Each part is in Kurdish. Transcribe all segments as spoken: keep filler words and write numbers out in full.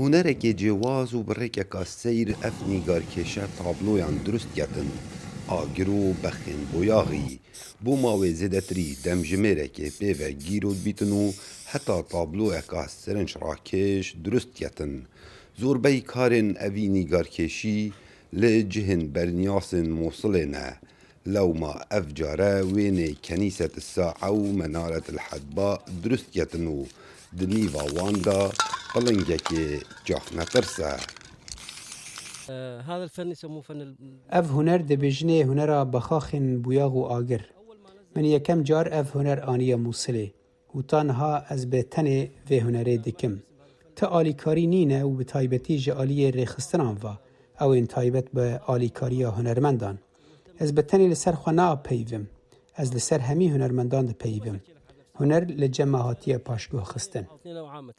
Hunerekê cêwaz û bi rêkeka seyr ev nîgarkêşe tabloyan dirust ketin. Agir û bexên boyaxî. Bo mawê zêdetirî demjimêrekê pê ve gîro dibîtin û heta tabloyeka sirinc rakêş dirust ketin. Zorbey karên evî nîgarkêşî li cihên berniyasên Mosilê ne. Lewma ev care wênê Kenîset Sae û Menaret el Hedba dirust ketin û di nîva wan de qilingekê cafnetirs e. هذا الفن يسموه فن ال- Ev huner dibêjinê hunera bexaxên boyax û agir. Min yekem car ev huner aniye Mûsilê û ta niha ez bi tenê vê hunerê dikim. Ti alîkarî nîne û bi taybetî ji aliyê rêxistinan ve, ew ên taybet bi alîkariya hunermendan. Ez bi tenê li ser xwe napeyivim. Ez li ser hemî hunermendan dipeyivim. Huner li cem me hatiye paşguh xistin. الاثنين عامة.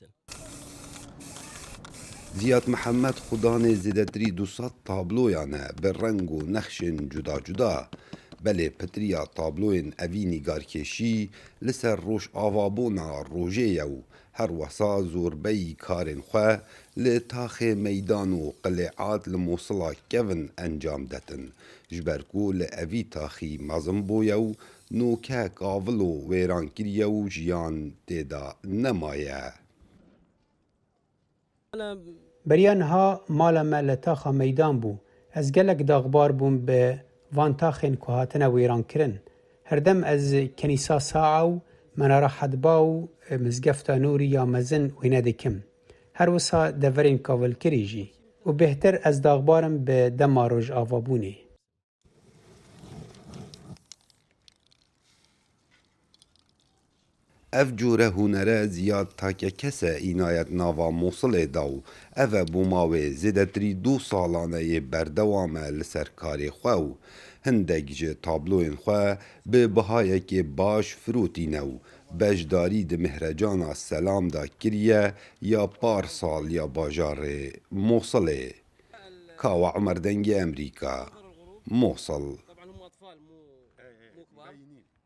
Ziyad Mihemed xudanê zêdetirî du sed tabloyan e bi reng û nexşên cuda cuda. Belê pitiriya tabloyên evî nîgarkêşî li ser rojavabûna rojê ye û her wesa zorbeyî karên xwe li taxê meydan û qilêat li Mosila kevin encam detin. Ji ber ku li evî taxî mezin bûye û noke kavil û wêran kiriye û jiyan tê de nemaye. Beriya niha mala me li taxa meydan bû. Ez gelek daxbar bûm bi van taxên ku hatine wêrankirin. Herdem ez Kenîsa Saa û Menara Hedba û Mizgefta Nûrî ya mezin wêne dikim. Her wisa deverên kavilkirî jî. Û bêhtir ez daxbar im bi dema rojavabûnê. Ev cûre hunere Ziyad takekes e înayet nava Mosilê da û ev e bo mawê zêdetirî du salan e yê berdewam e li ser karê xwe û hindek ji tabloyên xwe bi bihayekê baş firotîne û beşdarî di Mihrecana Selam de kiriye ya parsal ya bajarê Mosilê. Kawa Umer Dengê Emerîka, Mosil.